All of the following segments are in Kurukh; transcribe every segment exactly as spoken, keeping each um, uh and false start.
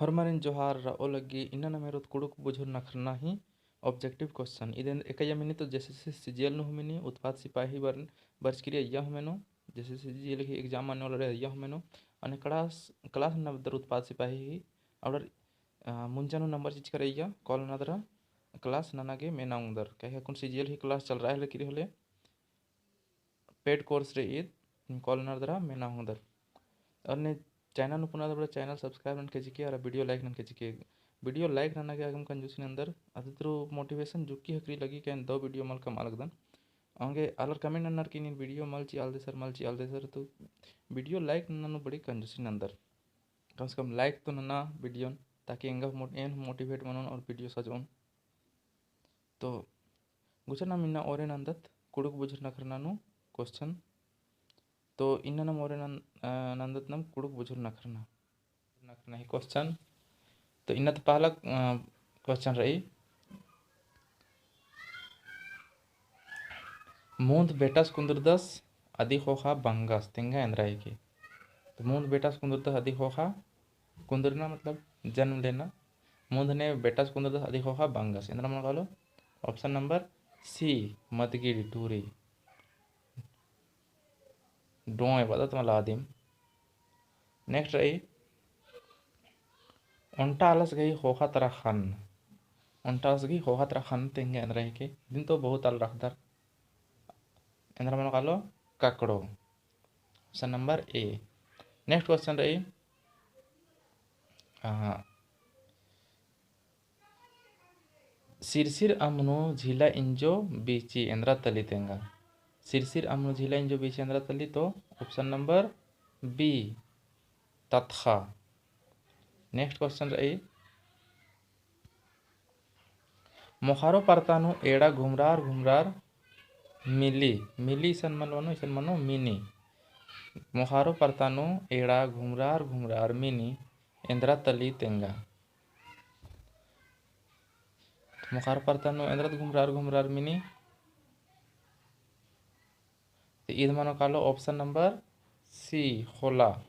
होरमारिन जोहार रओ लग्गी। इन्ना नम एरोत कुँड़ुख़ बुझुर नखरना ही objective question। इदेन एकइया मिनी तो JSSC CGL नू हूँ मिनी, उत्पाद सिपाही बर-, बरचकी रई अइया हूँ मेनो, JSSC CGL ही exam मन्ने वाला रई अइया हूँ मेनो। अन्ने class, class नना दरा उत्पाद सिपाही ही, और, अ, मुंजा नू number चिचका रई अइया, call नना दरा class नना गे मेना ओंगदर। काहे अक्कुन CGL ही class चलरआ हेलरकी रई होले, paid course रई ईद, call नना दरा मेना ओंगदर। और ने channel नू पुना दरा channel subscribe ननके चिके और video like ननके चिके। Video like नना गे आगम कंजूसी नंदर, अदितरु motivation जुक्की हकरी लगी के दव video मल कमआ लगदन। औंगे आलर comment ननर कि नीन video मल चिआलदय sir, मल चिआलदय sir, तो video like नना नू बड़ी कंजूसी नंदर। कम से कम like तो नना video न, ताकि एंगा मो-, एन motivate मनोन और video सजोन। तो गुचा नम इन्ना ओरे नंदत कुँड़ुख़ बुझुर नखरना नू question। तो इन्ना नम ओरे नन-, अ, नंदत नम कुँड़ुख़ बुझुर नखरना, नखरना ही question। तो इन्ना तो पहला, अ, question रई, मुन्ध बेटस कुन्दुरदस अदी ख़ोख़ा बंगस तेंगा एन्दरा हिके। तो मुन्ध बेटस कुन्दुरदस अदी ख़ोख़ा, कुन्दुरना मतलब जन्म लेना। मुन्ध ने बेटस कुन्दुरदस अदी ख़ोख़ा बंगस। एन्दरा मनो कालो? Option number C, मदगिड़ी टूरी। डोंय बअदत मला आदिम। Next रई, ओन्टा आलस गही ख़ोख़ा तरा ख़न्न। ओन्टा आलस गही ख़ोख़ा तरा ख़न्न तेंगा एन्दरा हिके। इदिन तो बहुत आलर अख़दर। एन्दरा मनो कालो? ककड़ो। Option number A। Next question रई, अ, सिरसिर अम्म नू झीला इंजो बीची एन्दरा तली तेंगा। सिरसिर अम्म नू झीला इंजो बीची एन्दरा तली तो option number B, ततख़ा। Next question रई, मोख़ारो परता नू एड़ा घुमरार घुमरार मिली, मिली इसन मल मनो, इसन मनो मिनी। मोख़ारो परता नू एड़ा घुमरार घुमरार मिनी एन्दरा तली तेंगा। मोख़ारो परता नू एन्दरा घुमरार घुमरार मिनी। तो ईद मनो कालो option number C, ख़ोला।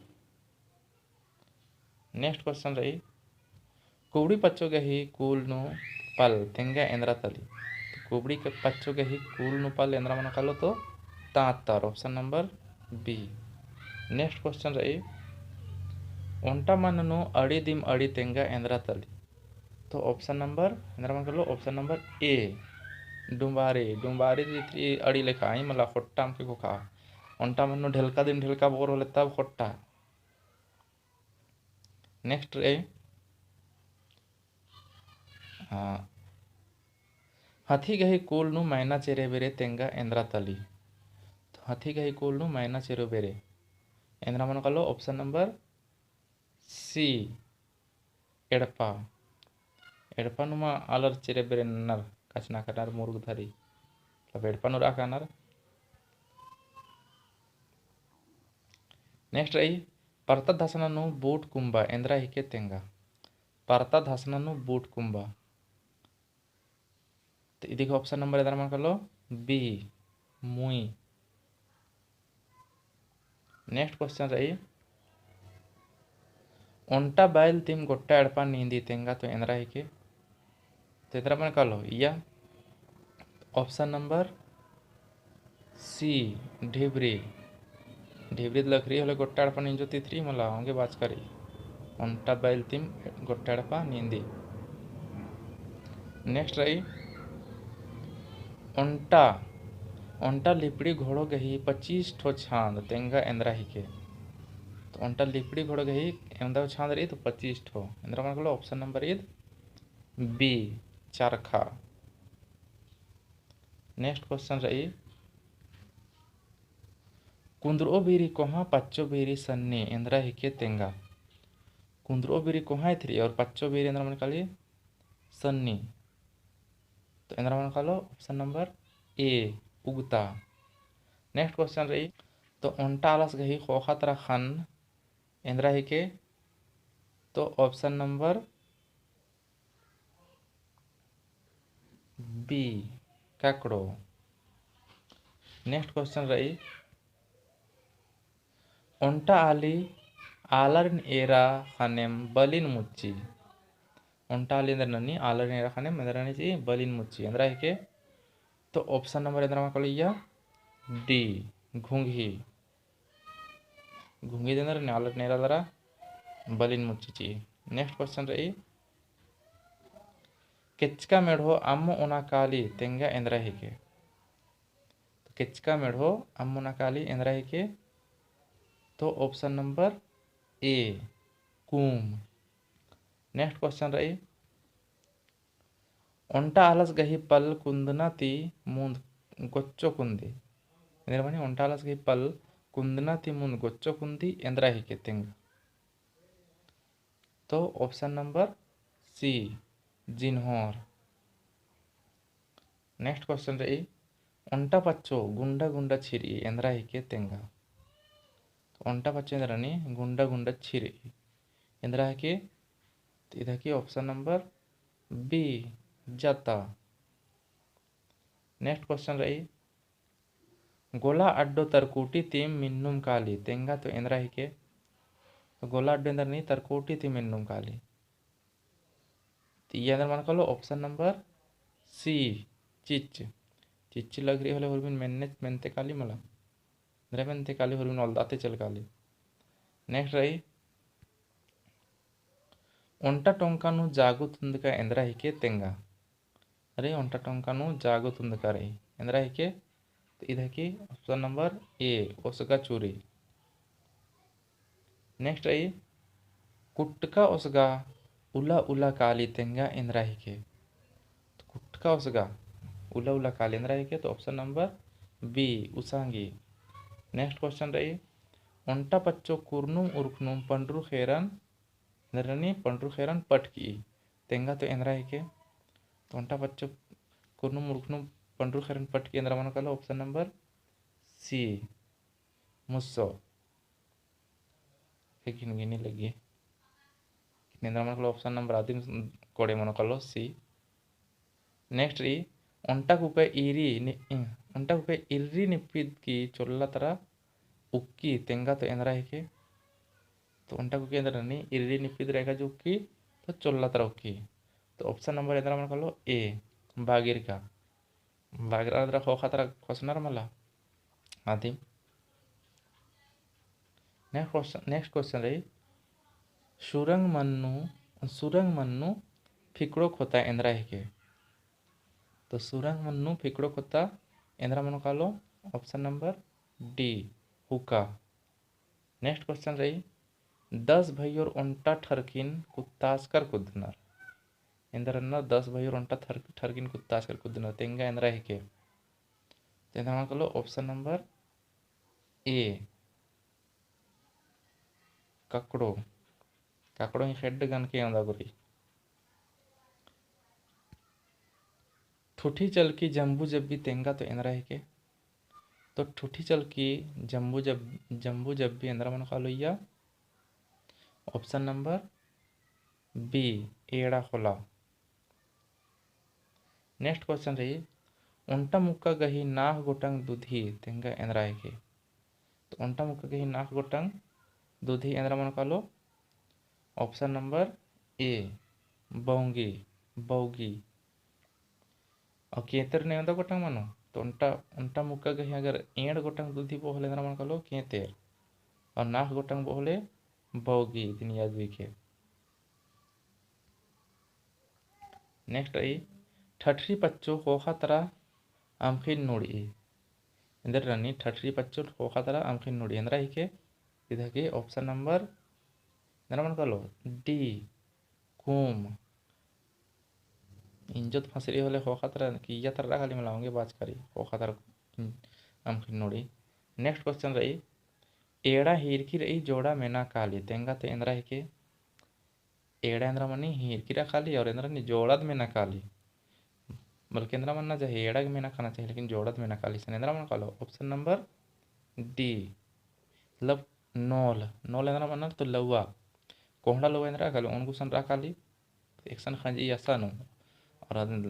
Next question रई, कुबड़ी पच्चो गही कूल नू पल तेंगा एन्दरा तली। तो कुबड़ी के पच्चो गही कूल नू पल एन्दरा मनो कालो तो तांतर, option number B। Next question रई, ओन्टा मन्न नू अड़ी दिम अड़ी तेंगा एन्दरा तली। तो option number, एन्दरा मनो कालो option number A, डुम्बारी। डुम्बारी ती इतरी अड़ी लेखा आई मला ख़ोट्टा अमके ख़ोख़ा। ओन्टा मन्न नू ढेलका दिम ढेलका बओर होले तब ख़ोट्टा। Next रई, हाँ, हथी गही कूल नू मैना चेरे बेरे तेंगा एन्दरा तली। तो हथी गही कूल नू मैना चेरे बेरे एन्दरा मनो कालो option number C, एड़पा। एड़पा नू मा आलर चेरे बेरे नन्नर, कछनखरर नन्नर मुरुग धरी। मतलब एड़पा नू रआ कानर। Next रई, परता धसना नू बूट कुम्बा एन्दरा हिके तेंगा। परता धसना नू बूट कुम्बा। तो इदी गही option number एन्दरा मनो कालो B, मुई। Next question रई, ओन्टा बैल तिम गोट्टा एड़पा नींदी तेंगा तो एन्दरा हिके। तो एन्दरा मनो कालो, या option number C, ढिबरी। ढिबरी ती लखरी होले गोट्टा एड़पा नींजो तितरी मला, औंगे बाचका रई। ओन्टा बैल तिम गोट्टा एड़पा नींदी। Next रई, ओन्टा, ओन्टा लिपड़ी घोड़ो गही पच्चीस ठो छांद तेंगा एन्दरा हिके। तो ओन्टा लिपड़ी घोड़ो गही एवंदा छांद रई तो पच्चीस ठो। एन्दरा मनो कालो option number ईद B, चरखा। Next question रई, कुन्दरओ बीरी कोहाँ पच्चो बीरी सन्नी एन्दरा हिके तेंगा। कुन्दरओ बीरी कोहाँ इतरी और पच्चो बीरी एन्दरा मनो काली सन्नी। तो एन्दरा मनो कालो option number A, उगता। Next question रई, तो ओन्टा आलस गही ख़ोख़ा तरा ख़न्न एन्दरा हिके, तो option number B, ककड़ो। Next question रई, ओन्टा आली आलरिन एरा ख़नेम बलिन मुच्ची। ओन्टा आली एन्देर ननी, आलरिन एरा ख़नेम एन्देर ननी चिई, बलिन मुच्ची। एन्देर हिके? तो option number एन्देर मनो कालो इय्या D, घुंघी। घुंघी एन्देर ननी, आलरिन एरा दरा बलिन मुच्ची चिई। Next question रई, केचका मेढ़ो अम्म ओना काली तेंगा एन्देर हिके? तो केचका मेढ़ो अम्म ओना काली एन्देर हिके? तो option number A, कूम। Next question रई, ओन्टा आलस गही पल कुन्दना ती मुन्द गोच्चो कुन्दी। एन्देर मनी ओन्टा आलस गही पल कुन्दना ती मुन्द गोच्चो कुन्दी एन्देर हिके तेंगा? तो option number C, जिन्होर। Next question रई, ओन्टा पच्चो गुंडा गुंडा छिरई एन्देर हिके तेंगा? तो ओन्टा पच्चो एन्देर ननी गुंडा गुंडा छिरई एन्देर हिके? तो इद हिके option number B, जता। Next question रई, गोला अड्डो तरकुटी ती मिन्नुम काली तेंगा तो एन्देर हिके? तो गोला अड्डो एन्देर ननी तरकुटी ती मिन्नुम काली। तो इय्या एन्देर मनो कालो option number C, चिच्च। चिच्च लग रई होले हुरमिन मेन्ने मेन्ते काली मला। एन्देर मेन्ते काली हुरमिन ओल्दाते चल काली। Next रई, ओन्टा टोंका नू जागो तुन्दका एन्देर हिके तेंगा? अरे, ओन्टा टोंका नू जागो तुन्दका रई एन्देर हिके? तो इद हिके option number A, ओसगा चूरी। Next रई, कुटका ओसगा उला उला काली तेंगा एन्देर हिके? तो कुटका ओसगा उला उला काली एन्देर हिके? तो option number B, उसांगी। Next question रई, ओन्टा पच्चो कुरनुम उरखनुम पंडरू ख़ेरन एन्देर ननी पंडरू ख़ेरन पटकी तेंगा तो एन्देर हिके? तो ओन्टा पच्चो कुरनुम उरखनुम पंडरू ख़ेरन पटकी एन्देर मनो कालो option number C, मुस्सो। फिर गिन गिनी लगी। एन्देर मनो कालो option number आदिम कोड़े मनो कालो C। Next रई, ओन्टा कुका इर्री नि-, ओन्टा कुका इर्री निपिद की चोल्ला तरा उक्की तेंगा तो एन्देर हिके? तो ओन्टा कुका एन्देर ननी इर्री निपिद रई का जो उक्की, तो चोल्ला तरा उक्की। तो option number एन्देर मनो कालो A, बागिरका। बागिरका तरा ख़ोख़ा तरा ख़ोसनर मला। आदिम। Next question, next question रई, सुरंग मन्नू, सुरंग मन्नू फिकड़ो खोता एन्देर हिके? तो सुरंग मन्नू फिकड़ो खोता एन्देर मनो कालो option number D, हुका। Next question रई, दस भइयोर ओन्टा ठरकिन कुत्तासकर कुद्दनर। एन्देर नन्नर दस भइयोर ओन्टा ठर-, ठरकिन कुत्तासकर कुद्दनर तेंगा एन्देर हिके? तो एन्देर मनो कालो option number A, ककड़ो। ककड़ो ही ख़ेड्ड गन के एवंदा गुरी। ठुठी चलकी जम्बू जब्बी तेंगा तो एन्देर हिके? तो ठुठी चलकी जम्बू जब-, जम्बू जब्बी एन्देर मनो कालो इय्या? Option number B, एड़ा खोला। Next question रई, ओन्टा मुक्का गही नाख़ गोटंग दुधी तेंगा एन्देर हिके? तो ओन्टा मुक्का गही नाख़ गोटंग दुधी एन्देर मनो कालो? Option number A, बौंगी, बौगी। और केंतेर ने एवंदा गोटंग मनो, तो ओन्टा, ओन्टा मुक्का गही अगर एंड़ गोटंग दुधी बओ होले एन्देर मनो कालो? केंतेर। और नाख़ गोटंग बओ होले बौगी, इदिन याद उइके। Next रई, ठठरी पच्चो ख़ोख़ा तरा अमख़िन नुड़ई। एन्देर ननी ठठरी पच्चो ख़ोख़ा तरा अमख़िन नुड़ई एन्देर हिके? इद हिके option number, एन्देर मनो कालो D, कूम। इंजोत फंसरी होले ख़ोख़ा तरा, किइय्या तरा काली मला औंगे बाचका रई, ख़ोख़ा तरा अमख़िन नुड़ई। Next question रई, एड़ा हीरकी रई जोड़ा मेना काली तेंगा तो एन्देर हिके? एड़ा एन्देर मनी हीरकी रई काली और एन्देर ननी जोड़ाद मेना काली। बल्कि एन्देर मन्ना चाही, एड़ा गे मेना काना चाही, लेकिन जोड़ाद मेना काली। इसन एन्देर मनो कालो? Option number D, मतलब नोल। नोल एन्देर मन्ना तो लउवा। कोंहड़ा लउवा एन्देर काली, ओन गुसन रई काली। एकसन खंजी असन और अदिन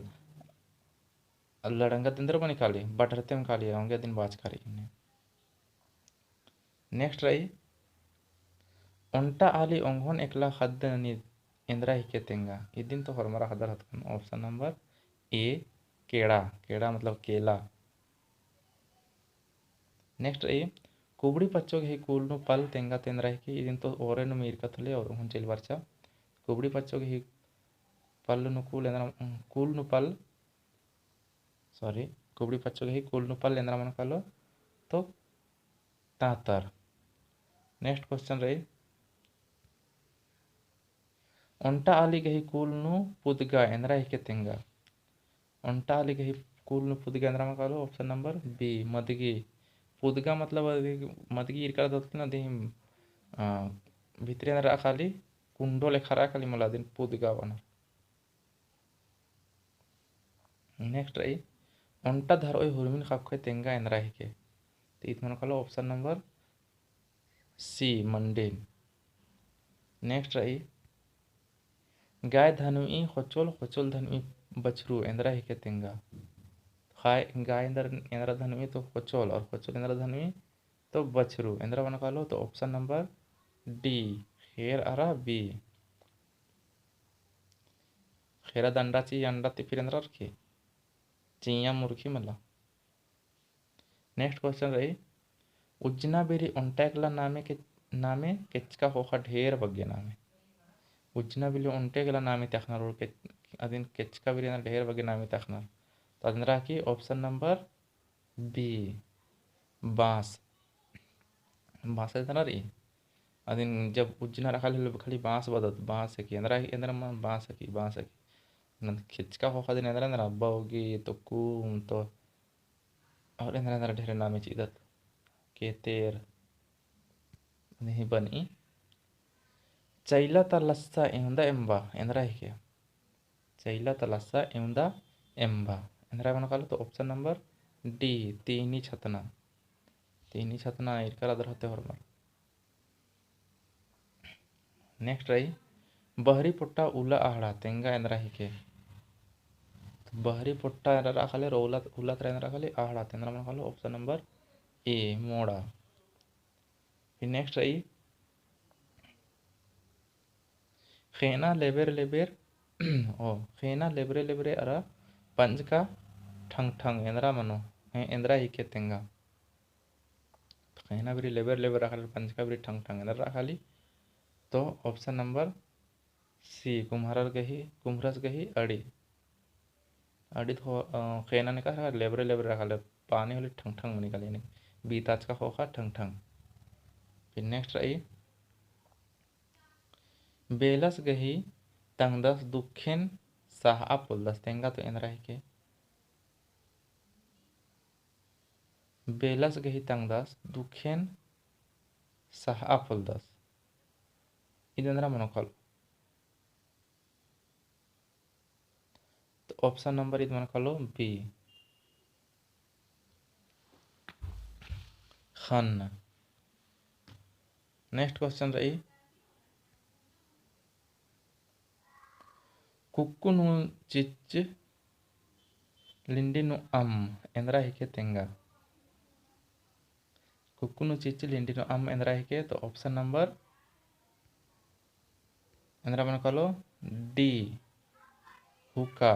लड़ंगा एन्देर मनी काली, बटरतेम काली, औंगे अदिन बाचका रई। Next रई, ओन्टा आली ओंगोन एकला ख़द्द ननी एन्दरा हिके तेंगा। इदिन तो होरमर अख़दर हतकन। Option number A, केड़ा, केड़ा मतलब केला। Next रई, कुबड़ी पच्चो गही कुल नू पल तेंगा ता एन्दरा हिके। इदिन तो ओरे नू ईरकत होले और ओंगोन चइल बरचा। कुबड़ी पच्चो गही पल नू कुल एन्दरा, कुल नू पल, sorry, कुबड़ी पच्चो गही कुल नू पल एन्दरा मनो कालो, तो ताँतर। Next question रई, ओन्टा आली गही कुल नू पुदगा एन्दरा हिके तेंगा। ओन्टा आली गही कुल नू पुदगा एन्दरा मनो कालो, option number B, मदगी। पुदगा मतलब अदी मदगी ईरका रअदत की ना, अदी, अ, भितरे एन्दरा रआ काली, कुंडो लेखा रआ काली मला, अदिन पुदगा बअनर। Next रई, ओन्टा धरओय हुरमिन ख़क्खोय तेंगा एन्दरा हिके। तो ईद मनो कालो, option number C, मंडिन। Next रई, गाय धनवी ख़ोचोल, ख़ोचोल धनवी बछरू एन्दरा हिके तेंगा। गाय, गाय एन्दर, एन्दरा धनवी तो ख़ोचोल और ख़ोचोल एन्दरा धनवी तो बछरू। एन्दरा मनो कालो, तो option number D, ख़ेर अरा B। ख़ेरा दंडा ची अंडा ती फिर एन्दरा रखी, चियाँ मुरखी मला। Next question रई, उज्जना बिरी ओन्टा एकला नामे के, नामे केचका ख़ोख़ा ढेर बग्गे नामे। उज्जना बिरी ओन्टा एकला नामे ती अख़नर और के, अदिन केचका बिरी एन्दरा ढेर बग्गे नामे ती अख़नर। तो अदिन रआ की option number B, बाँस। बाँस एन्दरा रई। अदिन जब उज्जना रआ काली होले खाली बाँस बअदत, बाँस हेकी, एन्दरा, एन्दरा मनो बाँस हेकी, बाँस हेकी। नन केचका ख़ोख़ा दिम एन्दरा, एन्दरा बौगी तो कूम तो और एन्दरा एन्दरा ढेरे नामे चिअदत। केतेर, नहीं बनी। चैला ता लस्सा एवंदा एम्बा, एन्दरा हिके। चैला ता लस्सा एवंदा एम्बा। एन्दरा मनो कालो, तो option number D, तीनी छतना। तीनी छतना ईरका रअदर होले होरमर। Next रई, बहरी पोट्टा उला अहड़ा तेंगा एन्दरा हिके। तो बहरी पोट्टा एन्दरा रआ काली, उला, उला तरा एन्दरा रआ काली, अहड़ा ती एन्दरा मनो कालो, option number A, मोड़ा। फिर next रई, ख़ेना लेबेर लेबेर, ओ, ख़ेना लेबरे लेबरे अरा पंजका ठंग ठंग एन्दरा मनो, ए, एन्दरा हिके तेंगा। ख़ेना बिरी लेबेर लेबेर रआ काली, पंजका बिरी ठंग ठंग एन्दरा रआ काली। तो option number C, कुम्हरर गही, कुम्हरस गही अड़ी। अड़ी तो, अ, ख़ेना नेका लेबरे लेबरे रआ काली, पानी होले ठंग ठंग मनी काली, यानी बीताचका ख़ोख़ा ठंग ठंग। फिर next रई, बेलस गही तंगदस दुखेन सहआ पोलदस, तेंगा तो एन्दरा हिके। बेलस गही तंगदस दुखेन सहआ पोलदस। ईद एन्दरा मनो कालो। तो option number ईद मनो कालो B, ख़न्न। Next question रई, कुक्कु नू चिच्च लिंडी नू अम्म एन्दरा हिके तेंगा। कुक्कु नू चिच्च लिंडी नू अम्म एन्दरा हिके, तो option number एन्दरा मनो कालो D, हुक्का।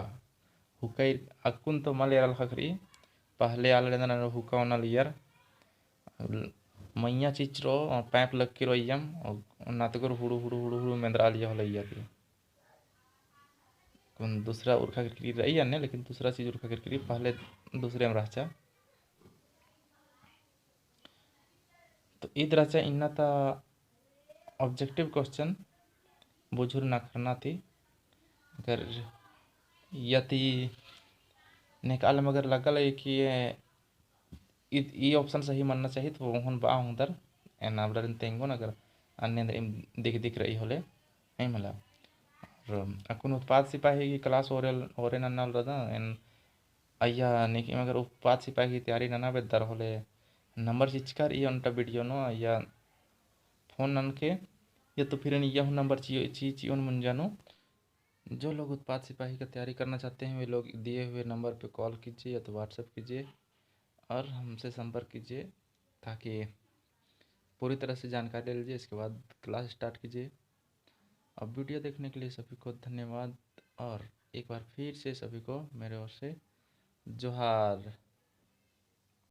हुक्का अक्कुन तो मल एरा लखा करी, पहले आलर एन्दरा हुक्का ओना लगियर। मइय्याँ चिच्च रओ, pipe लग्गी रओ अइय्यम, नतगर हुड़ू हुड़ू हुड़ू हुड़ू मेंदरा लगिया होले अइय्या ती। कुन दूसरा उरखा केरकी रई अन्ने, लेकिन दूसरा चीज उरखा केरकी रई, पहले दूसरे में रहचा। तो ईद रहचा इन्ना ता objective question बुझुर नखरना ती। अगर यती नेकाल में अगर लग्गा लगे कि ये ईद, ई option सही मन्ना चाहिए, तो ओहन बआ ओंगदर, एन अबड़ारिन तेंगोन, अगर अन्ने अंदर इम दिख, दिख रई होले, नहीं मला। और अक्कुन उत्पाद सिपाही की class ओरे, ओरे नन्ना रअदन, एन अइय्या नेकइम अगर उत्पाद सिपाही की तैयारी नना बेद्दर होले, number चिचका रई ओन्टा video नू, अइय्या phone ननके, या तो फिर एन इय्या हूँ number चिओ, ची, चिओन मुंजा नू। जो लोग उत्पाद सिपाही का तैयारी करना चाहते हैं, वे लोग दिए हुए number पे call कीजिए या तो WhatsApp कीजिए और हमसे संपर्क कीजिए, ताकि पूरी तरह से जानकारी ले लीजिए, इसके बाद class start कीजिए। अब video देखने के लिए सभी को धन्यवाद और एक बार फिर से सभी को मेरे ओर से जोहार।